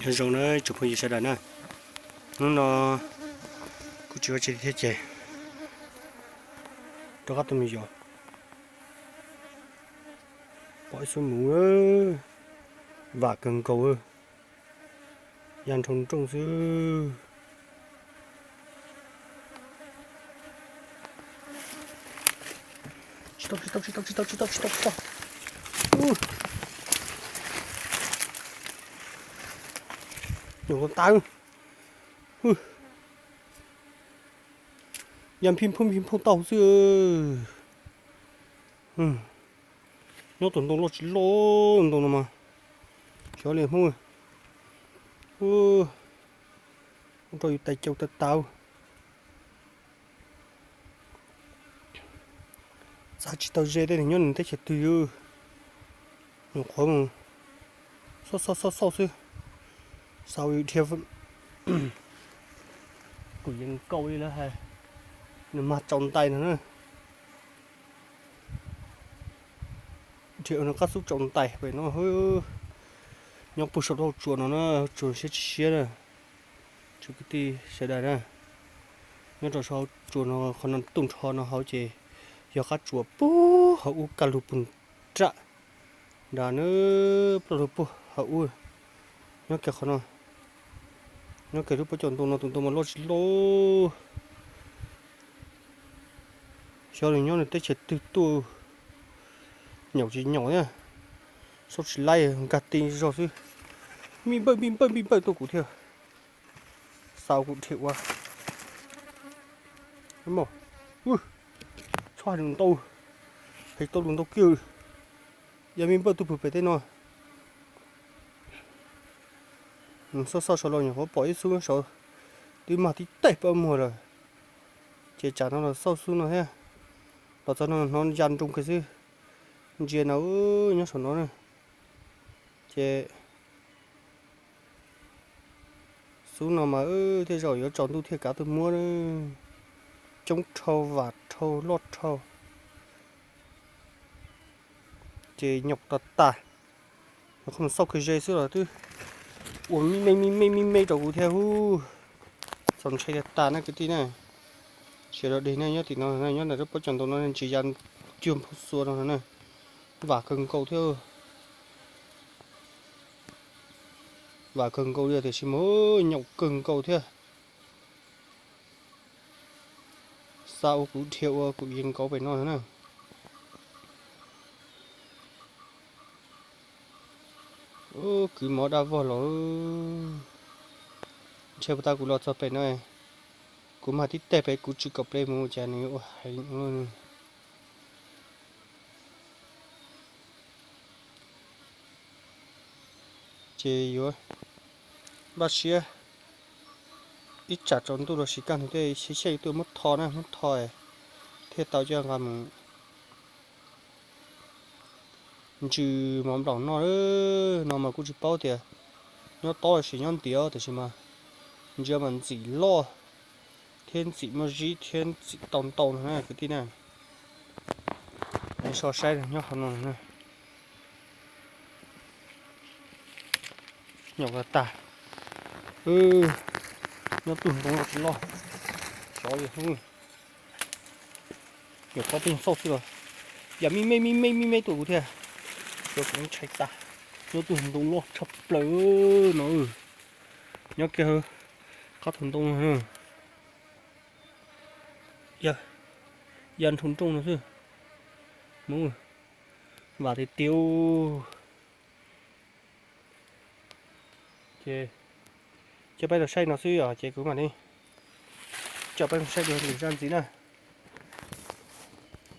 Nyob zoo na tsoom phooj ywg sawv daws na, hnub no kuv tsis ua tsi thiab ces rov qab tuaj mus yos, pom ib xub muv, vam kawg nkaus, ya nroo nrooj xwb. Tsis tau, tsis tau, tsis tau, tsis tau, tsis tau, tsis tau. Nyuam qhuav tas, ya phij phooj phij phooj tau xwb. Nyob tus ntoo loj tsis loj ntoo no mas, xyov li Hmoob, ua rau yus tais cau tawv tawv. Txav tsis tau ze tej nws nyob nws teb chaws twg, nyuam qhuav mus xauj xauj xauj xauj xwb, xav ua yus dhia, kuv yeej nkaus li lawv hais, nws mag tsaus ntais no na. Dhia ua nws qab xub tsaus ntais pem no, nyob puag saum lub hauv tsua no na, tsuas siab tsis siab na. Tsoom kwv tij sawv daws na, nyob rau saum hauv tsua no, qhov no tuaj nrho no hauv ces yog qab tsuas puag hauv ub kaj lug puag nram nrad na, plaub lug puag hauv ub. Nyob kiag qhov no, nyob kiag lub pob caus ntoo no, tus ntoo mas loj tsis loj. Xyov nws nyob nws teb chaws twg tuaj, nyaum tsis nyaum thiab, xauj tsis laib, nkag ti zog xwb. Npij npawj npij npawj npij npawj tuaj kuv thiab, xav kuv dhia ua. Txhob hais lus ntau, hais tau lus ntau kiag, ya npij npawj tuaj pug pem tej no. Xauj xauj saud los nyuam qhuav pom ib xub saud, twb mag tib teg pab muag lawm. Ces tsam no los xauj xub no thiab, los txog no hnov ya nroo kiag xwb. Ntsia no, nyob saum no na, ces xub no mas tej zaum yuav tsaus ntuj thiaj kav tuaj muab. Coob dhau, vam dhau, loj dhau, ces nyaum tag tag. Nyuam qhuav mus xauj kiag ze xwb los twb ua me me me me me me rau kuv thiab hu. Txaus ntshai tag tag na kwv tij na. Sawv daws deg na, nyob tim no, nyob ntawm lub pob caus ntoo no ntsis ya cuag nphau xua no na. Vam kawg nkaus thiab, vam kawg nkaus li tiam sis mas nyaum kawg nkaus thiab. Xav ua kuv dhia ua kuv yees nkaus pem no na. Kwv mov daj vog los, ntshe puas tas kuv los txog pem no, kuv mag tib teg pem kuv tsw kaum pleb mus cas nws yuav ua heev. Ces yuav npaj siab ib tsam tsaus ntuj los sis kaj ntug tej xyeb xyeb tuaj muab tho na, muab tho thiaj tau coj nqa mus ntsws mov nplaum noj. No mas kuj tsis paub tias nyob tob los sis nyob ntiav tiam sis mas ntsia mas ntxim loj thiab ntxim muaj zib thiab ntxim tau ntau no na kwv tij na. So saib nyob qhov no na. Nyaum tag tag. Nyob tug ntoo loj tsis loj, xyov li hnub. Nyuam qhuav tuaj xauj xwb los ya me me me me me me tuaj kuv thiab. Xyov kuv ntshai tas. Nyob tug ntoo loj tshaj plaws no. Nyob kiag qab tug ntoo no. Ya nroo nrooj no xwb. Mus, vam tiag tiag. Ces coj peb los saib no xwb os, ces kuv mam li coj peb los saib dua lwm zaj ntxiv na.